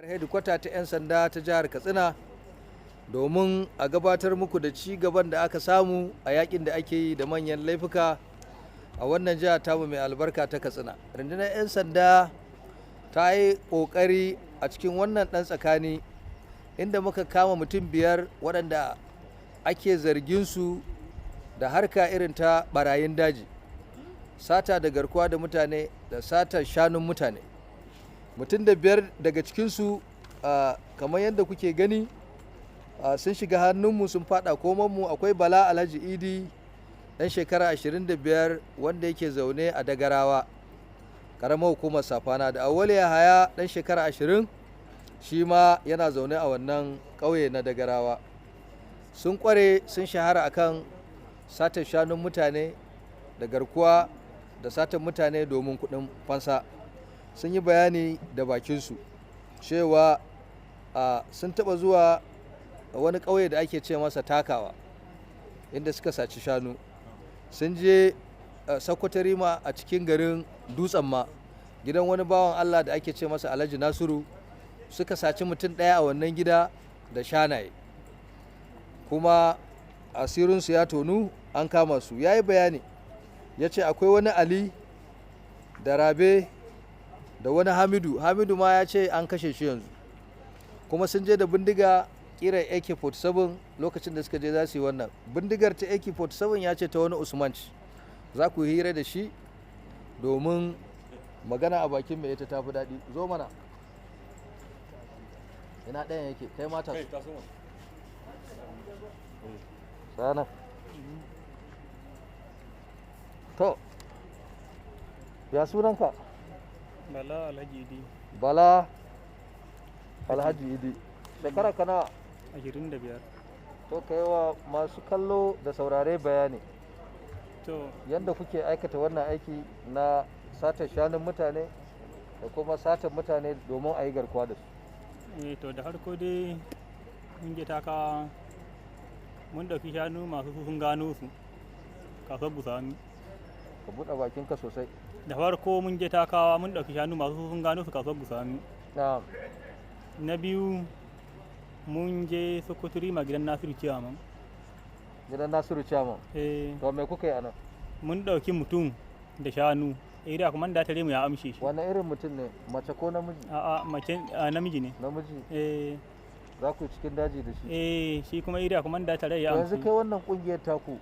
Hedikwata ta 'yan sanda ta jihar Katsina domin a gabatar muku da ci gaban da aka samu a yakin da ake yi da manyan laifuka a wannan jiha tamu mai albarka ta Katsina. Rundunar 'yan sanda ta yi ƙoƙari a cikin wannan ɗan tsakani, inda muka kama mutum 5 waɗanda ake zargin su da harka irin ta barayin daji, sata da garkuwa da mutane da satar shanun mutane. Mutum da 5 daga cikinsu, kamar yadda kuke gani, sun shiga hannunmu, sun fada komanmu. Akwai Bala Alhaji Idi, ɗan shekara 25, wanda yake zaune a Dagarawa, ƙaramar hukumar Safana, da Awwal Yahaya, ɗan shekara 20, shi ma yana zaune a wannan ƙauye na Dagarawa. Sun ƙware, sun shahara akan satar shanun mutane da garkuwa da satar mutane domin kuɗin fansa. Sun yi bayani da bakinsu cewa sun taɓa zuwa wani ƙauye da ake ce masa Takawa, inda suka saci shanu. Sun je Sokoto Rima, a cikin garin Dutsen Ma, gidan wani bawan Allah da ake ce masa Alhaji Nasiru, suka saci mutum ɗaya a wannan gida da shanaye. Kuma asirinsu ya tonu, an kama su. Ya yi bayani, ya ce akwai wani Ali da Rabe da wani Hamidu. Hamidu ma ya ce an kashe shi yanzu. Kuma sun je da bindiga kira AK-47. Lokacin da suka je za su yi wannan bindigar ta AK-47, ya ce ta wani Usman ce. Za ku yi hira da shi domin magana a bakin mai ita ta fi daɗi. Zo mana. Ina ɗayan yake? Kai mata su sana. To, ya sunanka? Bala Alhaji Idi. Bala Alhaji Idi, shekara kana? 25. To, kai wa masu kallo da saurare bayani To, yadda kuke aikata wannan aiki na satar shanun mutane da kuma satar mutane domin a yi garkuwa da su. To, da farko dai mun je taka, mun ɗauki shanu masu su sun gano su kasuwar Busami. Ka buɗe bakinka sosai. Da farko mun je takawa, mun ɗauki shanu masu su sun gano su kasuwar Busami. Na'am. Na biyu, mun je Sokoto Rima, gidan Nasiru Ciyaman. Gidan Nasiru Chairman? Eh. To, me kuka yi a nan? Mun ɗauki mutum da shanu. Area kuma da tare mu ya amshe shi. Wani irin mutum ne, mace ko namiji? A'a, mace, a, namiji ne. Namiji? Eh. Za ku yi cikin daji da shi? Eh, shi kuma area kuma da tare ya To, yanzu amshe. kai, wannan kungiyar taku,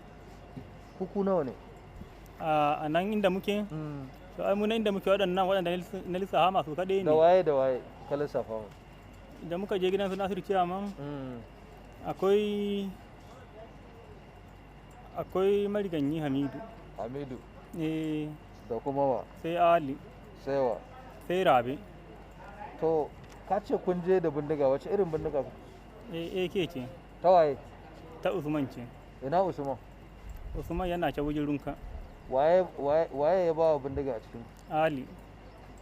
kuku nawa ne? A nan inda muke, to, ai mu nan inda muke, waɗannan waɗanda na lissafa masu kaɗai Da ne. waye da waye ka lissafa mu? Da muka je gidan su Nasiru Ciyaman, akwai mariganyi Hamidu. Hamidu? Eh. Da kuma wa? Sai Ali. Sai wa? Sai Rabe. To, ka ce kun je da bindiga, wace irin bindiga? Eh, AK ce. Ta waye? Ta Usman ce. Ina Usman? Usman yana can wajen Runka. Waye waye waye ya ba wa bindiga a cikin? Ali.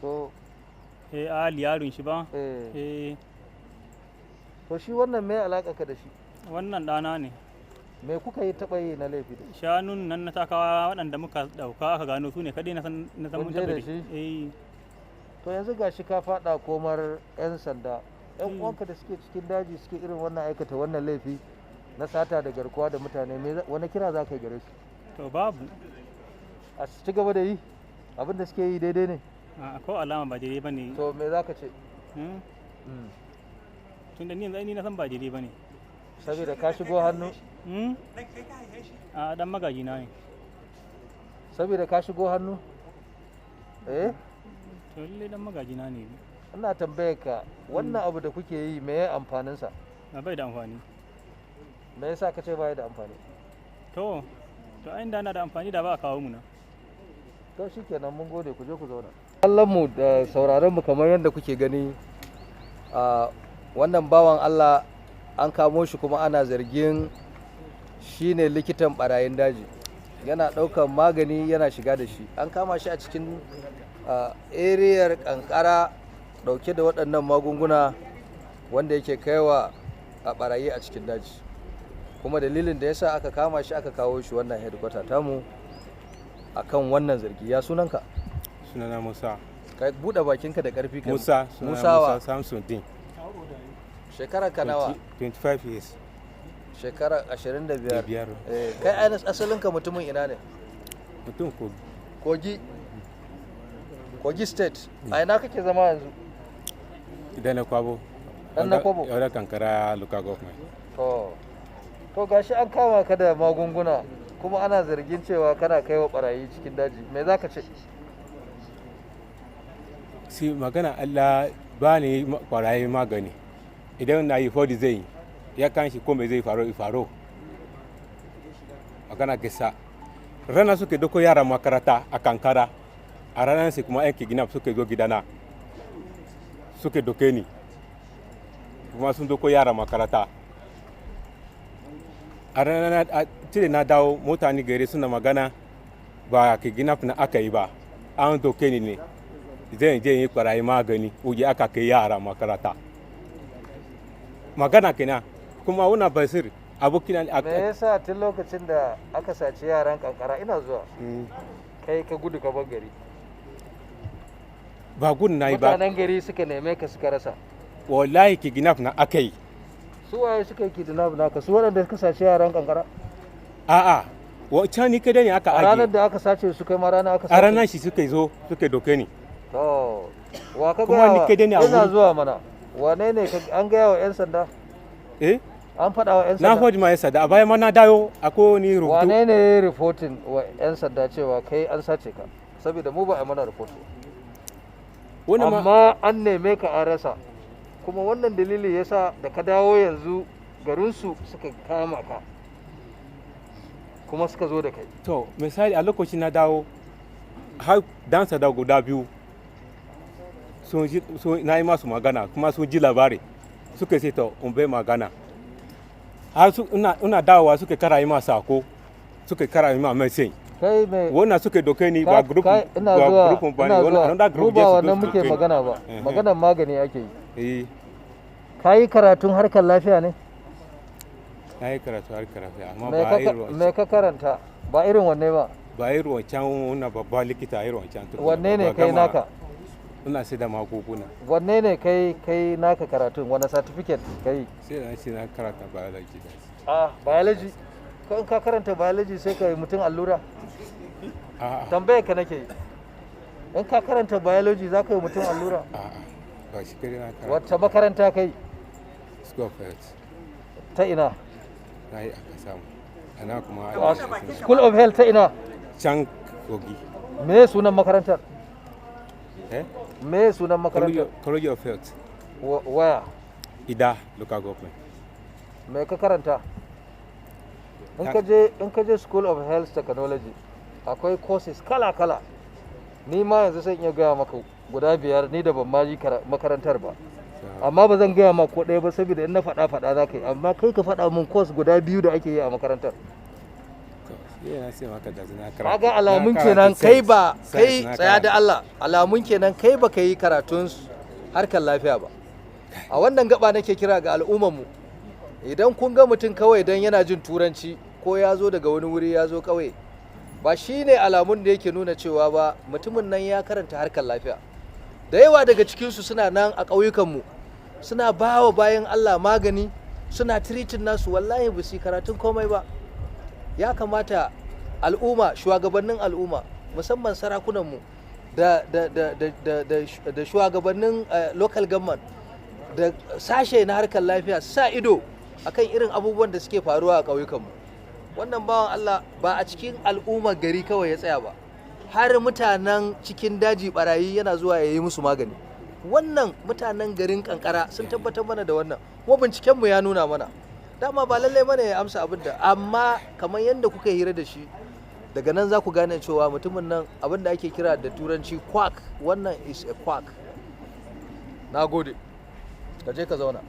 To. Eh, Ali yaron shi ba. Eh. Eh. To, shi wannan, me alaka ka da shi? Wannan ɗana ne. Me kuka yi taɓa yi na laifi da shi? Shanun nan na takawa waɗanda muka ɗauka aka gano su ne kaɗai na san Kun mun je taɓa da da shi? Eh. To, yanzu gashi ka faɗa komar 'yan sanda. 'Yan uwanka da suke cikin daji suke irin wannan aikata wannan laifi na sata da garkuwa da mutane, wani kira za ka yi gare su? To, babu. A su ci gaba da yi? Abin da suke yi daidai ne? A, ko alama ba daidai ba ne. To, me za ka ce? Hmm? Tunda ni yanzu ai ni na san ba daidai ba ne. Saboda ka shigo hannu? Hmm? A, dan magaji na ne. Saboda ka shigo hannu, eh? To, lallai dan magaji na ne. Ina tambayar ka, wannan abu da kuke yi, me ya amfaninsa? Na bai da amfani. Me yasa ka ce bai da amfani? To, ai inda na da amfani da ba a kawo mu na. To, shikenan, mun gode, ku je ku zauna. Kallon mu da sauraron mu, kamar yadda kuke gani, a wannan bawan Allah an kamo shi kuma ana zargin shi ne likitan barayin daji. Yana ɗaukan magani yana shiga da shi. An kama shi a cikin eriyar Kankara ɗauke da waɗannan magunguna wanda yake kaiwa a barayi a cikin daji. Kuma dalilin da yasa aka kama shi, aka kawo shi wannan headquarter tamu akan wannan zargi. Ya sunanka? Sunana Musa. Ka buɗe bakinka da ƙarfi kai. Musa, sunana. Musa wa? Musa Samson Din. Shekara ka nawa? 25 years. Shekara 25. Biyar. Eh, kai ainihin asalinka mutumin ina ne? Mutum ko Kogi. Kogi State. A ina kake zama yanzu? Idan na kwabo. Dan na kwabo? Yauda Kankara local government. To gashi an kama ka da magunguna kuma ana zargin cewa kana kai wa barayi cikin daji. Me za ka ce? Si magana Allah ba ni kwaraye magani. Idan na yi fodi zai yi, ya kan shi ko me zai faru faru. Magana gisa. Rana suke doko yara makaranta a Kankara. A ranar sai kuma yan kidnap suke zo gidana. Suke doke ni. Kuma sun doko yara makaranta. A ranar cire na dawo, mutane gari suna magana ba kidnap na aka yi ba. An doke ni ne. Zan je yi kwarayi magani wuje aka kai yara makaranta. Magana kenan kuma wannan Basir abokina. Me yasa tun lokacin da aka saci yaran Kankara, ina zuwa, kai ka gudu ka bar gari? Ba gudu na yi ba. Mutanen gari suka neme ka suka rasa. Wallahi kidnap na aka yi. Su waye suka yi kidnap naka? Su waɗanda suka saci yaran Kankara? A'a, wancan ni kadai ne aka A ranar aje. da aka sace su, kai ma ranar aka sace? A ranar shi suka zo suka doke ni. To, wa ka Kuma gaya ni wa? kadai ne a Ina wuri. zuwa mana. Wane ne an gaya wa 'yan sanda? Eh. An faɗa wa 'yan Na sanda? faɗi ma yasa da a baya ma na dawo akwai wani rubutu. Wane ne ya yi reporting wa 'yan sanda cewa kai an sace ka? Saboda mu ba a mana report ba. Wani ma Amma an neme ka an rasa. Kuma wannan dalili yasa da ka dawo yanzu garinsu suka kama ka. Kuma suka zo da kai. To, misali a lokacin na dawo har dan sanda guda biyu sun ji na yi masu magana kuma sun ji labari, suka ce to in bai magana har su ina dawowa suka kara yi ma sako, suka kara yi ma message. Kai mai Wannan suka doke ni ba group ina ba zuwa, group ba ne ina wannan zuwa. another Mu group ba je su wannan zo su muke doke ni. magana ba. Maganar magani ake yi. Eh. Ka yi karatun harkar lafiya ne? Na yi karatu har karatu amma Me ba ka irin me ka karanta? Ba irin wanne ba. Ba irin wancan wannan babba likita irin wancan tukuna Wanne ba, ne ba kai gama. naka? Ina sai da magunguna. Wanne ne kai naka karatun? Wane certificate kai? Sai da na ce na karanta biology da Ah, biology. Ko in ka karanta biology sai ka yi mutum allura? A'a. Tambayar ka nake yi. In ka karanta biology za ka yi mutum allura? A'a, ba shi kadai na karanta. Wacce makaranta kai? School of Health. Ta ina? Na yi aka samu ana kuma Ah, School of Health ta ina? Can Kogi. Me sunan makarantar? Eh. Me sunan makarantar? College of Health. Waya. Ida local government. Me ka karanta? In ka je School of Health Technology akwai courses kala kala. Ni ma yanzu sai in iya gaya maka guda biyar ni da ban ma yi makarantar ba. Amma ba zan gaya ma ko ɗaya ba saboda in na faɗa faɗa za ka yi, amma kai ka faɗa mun course guda biyu da ake yi a makarantar. To, sai na ce maka da na karanta. Kaga alamun Na kenan karanta kai ba science, kai na tsaya da karanta. Allah, alamun kenan kai ba ka yi karatun harkar lafiya ba. A wannan gaba nake kira ga al'ummarmu, idan kun ga mutum kawai dan yana jin Turanci ko ya zo daga wani wuri ya zo kawai, ba shi ne alamun da yake nuna cewa ba mutumin nan ya karanta harkar lafiya. Da yawa daga cikinsu suna nan a ƙauyukanmu suna ba wa bayan Allah magani, suna tiritin nasu, wallahi ba su yi karatun komai ba. Ya kamata al'umma, shugabannin al'umma, musamman sarakunanmu da shugabannin local government da sashe na harkar lafiya sa ido akan irin abubuwan da suke faruwa a ƙauyukanmu. Wannan bawan Allah ba a cikin al'ummar gari kawai ya tsaya ba, har mutanen cikin daji barayi yana zuwa ya yi musu magani. Wannan mutanen garin Kankara sun tabbatar mana da wannan, kuma bincikenmu ya nuna mana. Dama ba lallai mana ya amsa abin da, amma kamar yadda kuka hira da shi daga nan za ku gane cewa mutumin nan abin da ake kira da Turanci quack, wannan is a quack. Na gode, ka je ka zauna.